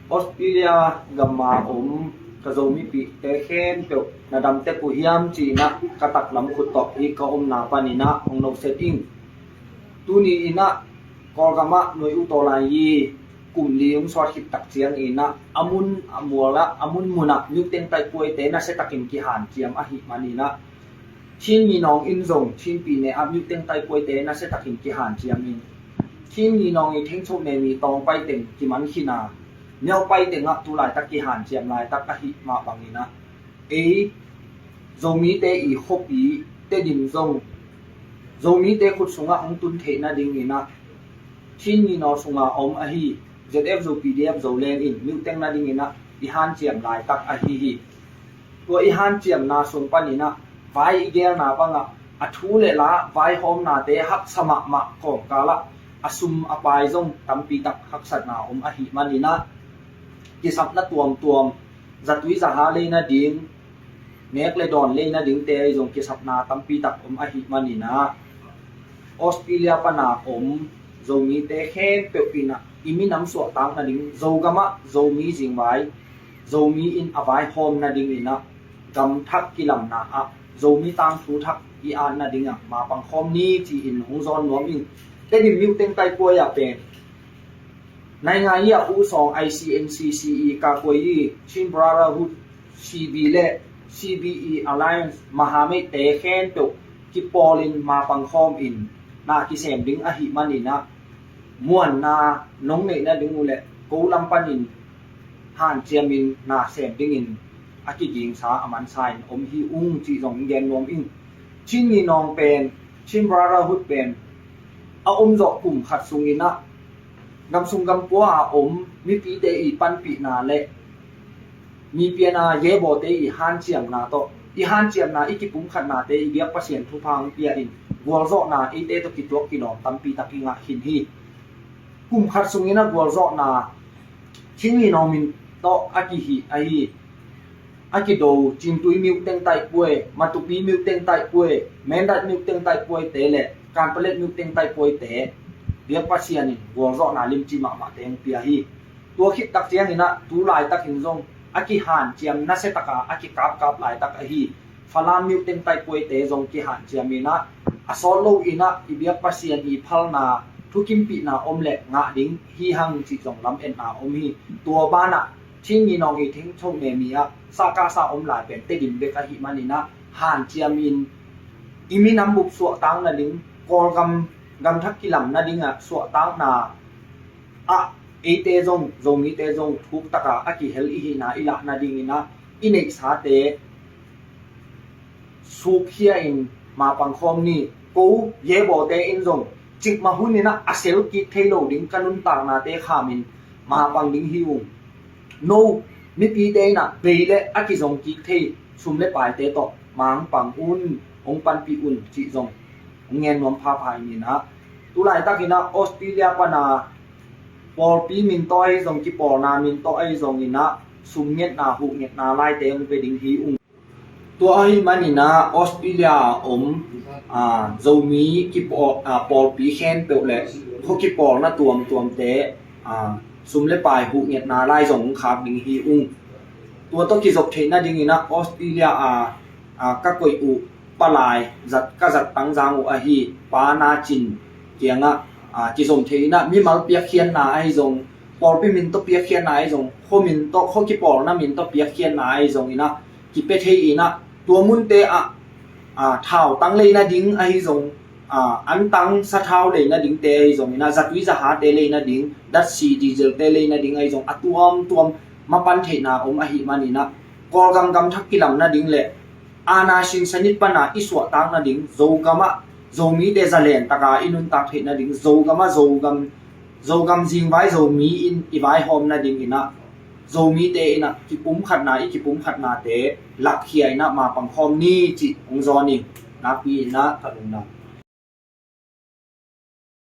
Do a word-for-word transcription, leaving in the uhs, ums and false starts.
Australia gama om ka Zomipihte khempeuh na dam tek uh hiam ci-in ah ka taklam khut tawh hih ka omna panin ah hong noset ing. Tuni in ah Kawlgam ah nuai uh tawh lai hi. Kum li hong suat khit tak ciangin ah a mun a mual ah, a mun mun ah miuteng taihpuaite nasiatakin kihanciam ahih manin ah Chin Minawng in zong Chin Pyine ah miuteng taihpuaite nasiatakin kihanciam in, Chin Minawng i thengcho memi tawngpai teng kiman khin a, miaupai teng ah tu laitak kihanciam laitak ahih mah bangin ah ei Zomite i khuapi Tedim zong Zomite khut sungah hong tun theih nadingin ah Chin Minawng sunga om ahi Z F Zo, P D F Zoland in miuteng nadingin ah i hanciam laitak ahi hi. Tua i hanciamna sung panin ah vai i gelna bangah a thu le la vaihawmnate haksa mahmah kawmkal ah a sum a pai zong tampi tak haksatna om ahih manin ah kisapna tuamtuam, zatui zaha lei nading, nek le dawn lei nadingte ahi zong kisapna tampi tak om ahih manin ah Australia pana om Zomite khempeuh in ah i minam suahtak nading, Zogam ah Zomi zingvai, Zomi in a vaihawm nadingin ah gam thak kilamna ah Zomi tangthu thak i at nadingah mapang khawm ni ci-in hong zawn nuam ing. Tedim miuteng taihpuai ah pen nai ngai ah U Sawng I C N C C E, Kakuai i Chin Brotherhood C B le C B E Alliance, Mahamate khempeuh kipawlin mapang khawmin na kisem ding ahih manin ah muanna nong neih nading uh leh ko lam panin hanciamin na sem dingin a kigingsa a mansa in om hi ung cih zong gen nuam ing. Chin Minawng pen, Chin Brotherhood pen a om zawh kum khat sungin ah gamsung gampua a om mipite i panpihna le mipiana yebote i hanciamna tawh, i hanciamna, i kipumkhatnate i biak Pasian thupha hong pia in gualzawhna eite tawh kituak kinawm tampi tak i ngah khin hi. Kum khat sungin ah gualzawhna Chin Minawng min tawh a kihih ahi a kido Cintui miuteng taihpuai, Matupi miuteng taihpuai, Mindat miuteng taihpuaite le Kanpalet miuteng taihpuaite biak Pasian in gualzawhna limci mahmahte hong pia hi. Tua khit tak ciangin ah tu laitakin zong a kihanciam nasiataka a kikapkap laitak ahi Falam miuteng taihpuaite zong kihanciam in ah a sawt lo in ah i biak Pasian i phalna thukimpihna om le ngah ding hi hang cih zong lametna om hi. Tua banah Chin Minawng i thengcho memi ah sakasa om lai pen Tedim bek ahih manin ah hanciamin i minam bup suahtak nading, Kawlgam gamthak kilam nadingah suahtakna ah eite zong, Zomite zong thuktaka a kihel i hihna i lah nadingin ah i neihsate sukkhia in mapang khawm ni. Ko yebote in zong cikmah hunin ah a sel kik thei lo ding ka nuntaknate khamin mapang ding hi ung. No mipite in ah bei le a kizong kik thei sum le paite tawh mapang un, hong panpih un cih zong hong gen nuam phapha ing in ah tu laitakin ah Australia pana pawlpi min tawh ahi zong, kipawlna min tawh ahi zongin ah sumngetna, huhngetna laite hong pia ding hi ung. Tua ahih manin ah Australia a om, aa, Zomi kipawl, aa, pawlpi khempeuh le khua kipawlna tuamtuamte, aa, sum le pai huhngetna lai zong hong khak ding hi ung. Tua tawh kizop theih nadingin ah Australia a, aa, ka koih uh palai zat, ka zat tangzang uh ahi Pa Na Cin kiangah, aa, kizom thei in ah mimal piakkhiatna ahi zong, pawlpi min tawh piakkhiatna ahi zong, khua min tawh, khua kipawlna min tawh piakkhiatna ahi zongin ah kipia thei in ah tua munte ah, aa, thautang lei nading ahi zong, aa, antang sathau lei nadingte ahi zongin ah zatui zahate lei nading, datsi dieselte lei nading ahi zong a tuamtuam mapan theihna om ahih manin ah Kawlgam gamthak kilam nading le aana sinsanit pana i suahtak nading, Zogam ah Zomite zalen taka i nuntak theih nading, Zogam ah Zogam, Zogam zingvai Zomi in i vaihawm nadingin ah Zomite in ah kipumkhatna, i kipumkhatnate lakkhia in ah mapang khawm ni cih hong zawn ing. Nakpi in ah ka lungdam.